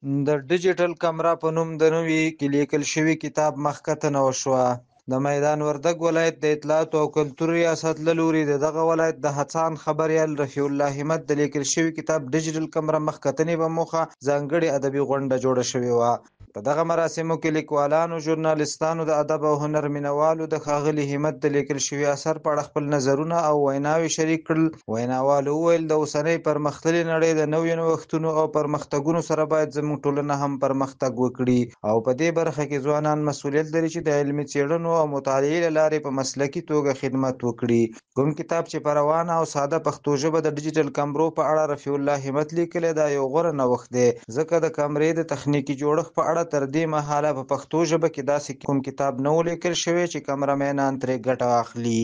د ډیجیټل کمره په نوم د نوي کې لیکل شوي کتاب مخکتنه وشوه. د میدان وردګ ولایت د اطلاعاتو او کلتور ریاست له لوري د دغه ولایت د هڅاند خبریال رفیع الله همت د لیکل شوي کتاب ډیجیټل کمره مخکتنې په موخه ځانګړې ادبي غونډه جوړه شوې وه. په دغه مراسمو کې لیکوالانو، ژورنالیستانو، د ادب او هنر مینوالو د ښاغلي همت د لیکل شوي اثر په اړه خپل نظرونه او ویناوې شریک کړل. ویناوالو وویل، د اوسنۍ پرمختللې نړۍ د نویو نوښتونو او پرمختګونو سره باید زموږ ټولنه هم پرمختګ وکړي او په دې برخه کې ځوانان مسوولیت لري چې د علمي څېړنو او مطالعې له لارې په مسلکي توګه خدمت وکړي. کوم کتاب چې په روانه او ساده پښتو ژبه د ډیجیټل کمرو په اړه رفیع الله همت لیکلی، دا یو غوره نوښت دی، ځکه د کمرې د تخنیکي جوړښت په اړه تر دې مهاله په پښتو ژبه کې داسې کوم کتاب نه و لیکل شوی چې کمره مینان ترې ګټه واخلي.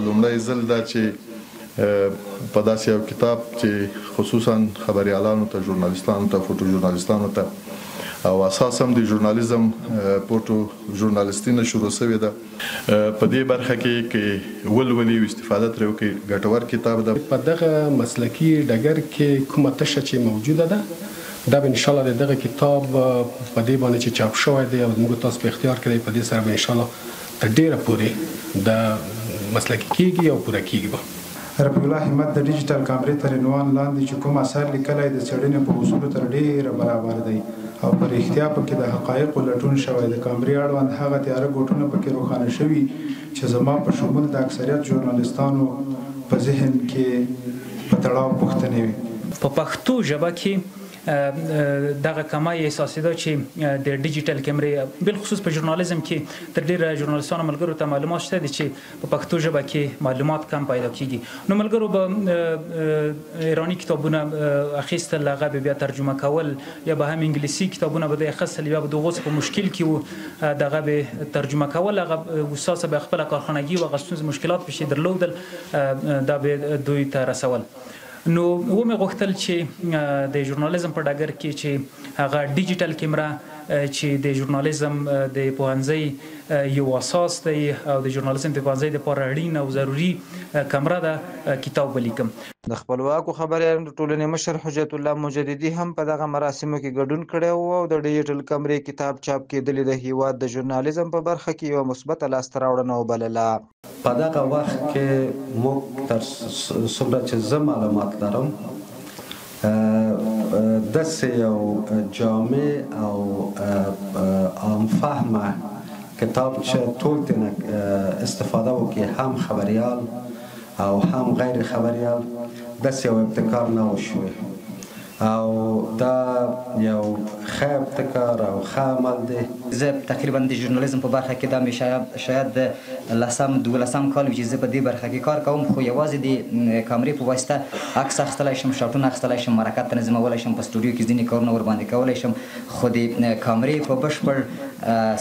لومړی ځل دا چې په داسې یو کتاب چې خصوصا خبریالانو ته، ژورنالیستانو ته، فوټو ژورنالیستانو ته او اساسا د ژورنالیزم فوټو ژورنالیستي نه شروع شوې ده، په دې برخه کې که ولولي او استفاده ترې وکړي، ګټور کتاب ده. په دغه مسلکي ډګر کې کومه تشه چې موجوده ده، دا به انشاءالله د دغه کتاب په دې باندې چې چاپ شوی دی او زموږ تاسو په اختیار کې دی، په دې سره به انشاءالله تر ډېره پورې د مسلکي کېږي او پوره کېږي به. رفیع الله همت د ډیجیټل کامرې تر عنوان لاندې چې کوم اثر لیکلی، د څېړنې په اصولو تر ډېره برابر دی او په رښتیا پکې د حقایقو لټون شوی. د کامرې اړوند هغه تیاره ګوټونه پکې روښانه شوي چې زما په شمول د اکثریت ژورنالیستانو په ذهن کې په تړاو پوښتنې وي. په پښتو ژبه کې دغه کمی احساسېده چې د ډیجیټل کیمرې بالخصوص په ژورنالیزم کې تر ډېره ژورنالیستانو ملګرو ته معلومات شته دي چې په پښتو ژبه کې معلومات کم پیدا کیږي. نو ملګرو به ایراني کتابونه اخیستل، هغه به بیا ترجمه کول، یا به هم انګلیسي کتابونه به دوی اخیستل، یا به د هغو څخه په مشکل کې وو دغه به ترجمه کول. هغه استاد صاحب خپله کارخانګي او هغه ستونزې مشکلات پکې درلودل، دا به دوی ته رسول. نو و مې غوښتل چې د ژورنالیزم په ډګر کې چې هغه ډیجیټل کیمره چې د ژورنالیزم د پوهنځي یو اساس دی او د ژورنالیزم د پوهنځي لپاره اړین او ضروري کمره ده، کتاب ولیکم. د خپلواکو خبریالانو د ټولنې مشر حجت الله مجددي هم په دغه مراسمو کې ګډون کړی و او د ډیجیټل کمرې کتاب چاپ کېدل د هیواد د ژورنالیزم په برخه کې یوه مثبته لاسته راوړنه وبلله. په دغه وخت کې موږ تر څومره چې زه معلومات لرم داسې یو جامع او عام فهمه کتاب چې ټول ترې استفاده وکړي، هم خبریال او هم غیر خبریال، داسې یو ابتکار نه و شوی او دا یو ښه ابتکار او ښه عمل دی. زه تقریبا د ژورنالیزم په برخه کې دا مې شاید لسم دولسم کال وي چې زه په دې برخه کې کار کوم، خو یوازې د کامرې په واسطه عکس اخیستلی شم، شاټونه اخیستلی شم، مرکه تنظیمولی شم، په سټوډیو کې ځینې کارونه ورباندې کولی شم، خو د کامرې په بشپړ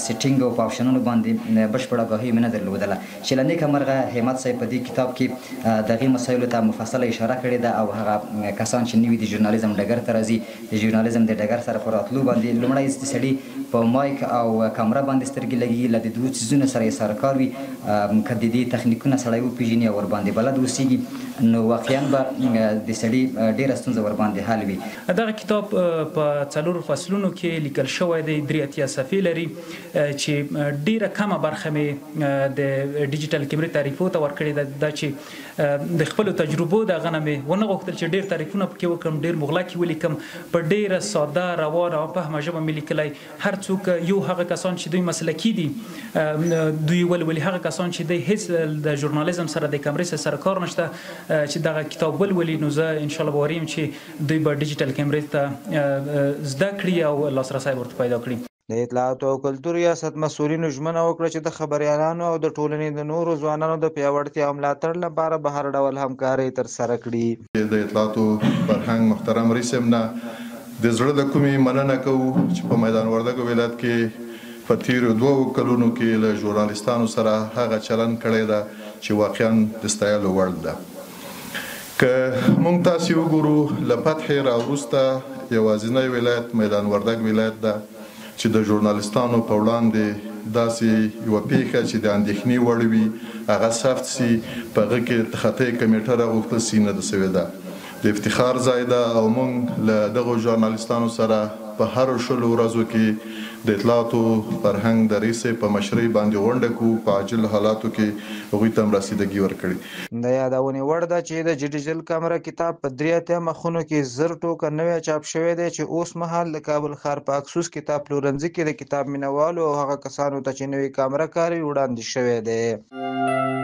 setting او په آپشنونو باندې بشپړ آګاهي مې نه درلودله چې له نیکه مرغه همت صاحب په دې کتاب کې دغې مسایلو ته مفصله اشاره کړې ده او هغه کسان چې نوي د ژورنالیزم ډګر ته راځي، د ژورنالیزم د ډګر سره په راتلو باندې لومړی د سړي په مایک او کمره باندې سترګې لګي، له دې دوو څیزونو سره یې سرکار وي، که د دې تخنیکونه سړی وپېژني او ورباندې بلد اوسېږي نو واقعا به د سړي ډېره ستونزه ورباندې حل وي. دغه کتاب په 4 فصلونو کې لیکل شوی دی، 83 صفحې لري چې ډېره کمه برخه مې د ډیجیټل کیمرې تعریفو ته ورکړې ده. دا چې د خپلو تجربو دغه نه مې ونه غوښتل چې ډېر تعریفونه پکې وکړم، ډېر مغلق یې ولیکم، په ډېره ساده روانه او فهمه ژبه مې لیکلی. هر څوک یو هغه کسان چې دوی مسلکي دي دوی ولولي، هغه کسان چې دوی هیڅ د ژورنالیزم سره د کمرې سره سرکار نشته چې دغه کتاب ولولي، نو زه انشاءالله باوري یم چې دوی به ډیجیټل کیمرې ته زده کړي او لاسرسی ورته پیدا کړي. د اطلاعاتو او کلتور ریاست مسؤلینو ژمنه وکړه چې د خبریالانو او د ټولنې د نورو ځوانانو د پیاوړتیا او ملاتړ لپاره به هر ډول همکارۍ ترسره کړي. د اطلاعاتو فرهنګ محترم رئیس صاحب نه د زړه له کومې مننه کوو چې په میدان وردګو ولایت کې په تېرو 2 کلونو کې له ژورنالیستانو سره هغه چلند کړی ده چې واقعا د ستایلو وړ ده. که موږ تاسې وګورو له فتحې را وروسته یوازینی ولایت میدان وردګ ولایت ده چې د ژورنالیستانو په وړاندې داسې یوه پېښه چې د اندېښنې وړ وي هغه ثبت سي، په هغه کې تخطۍ کمېټه راغوښتل سي، نه ده سوې ده. د افتخار ځای ده او موږ له دغو ژورنالیستانو سره په هرو شلو ورځو کې د اطلاعاتو فرهنګ د رئیس صاحب په مشرۍ باندې غونډه کوو، په عاجل حالاتو کې هغوی ته هم رسیدګي ورکړي. د یادونې وړ ده چې د ډیجیټل کامره کتاب په 83 مخونو کې 1000 ټوکه نوی چاپ شوی دی چې اوس مهال د کابل ښار په اکسوس کتاب پلورنځي کې د کتاب مینوالو او هغه کسانو ته چې نوې کامره کاروي وړاندې شوی دی.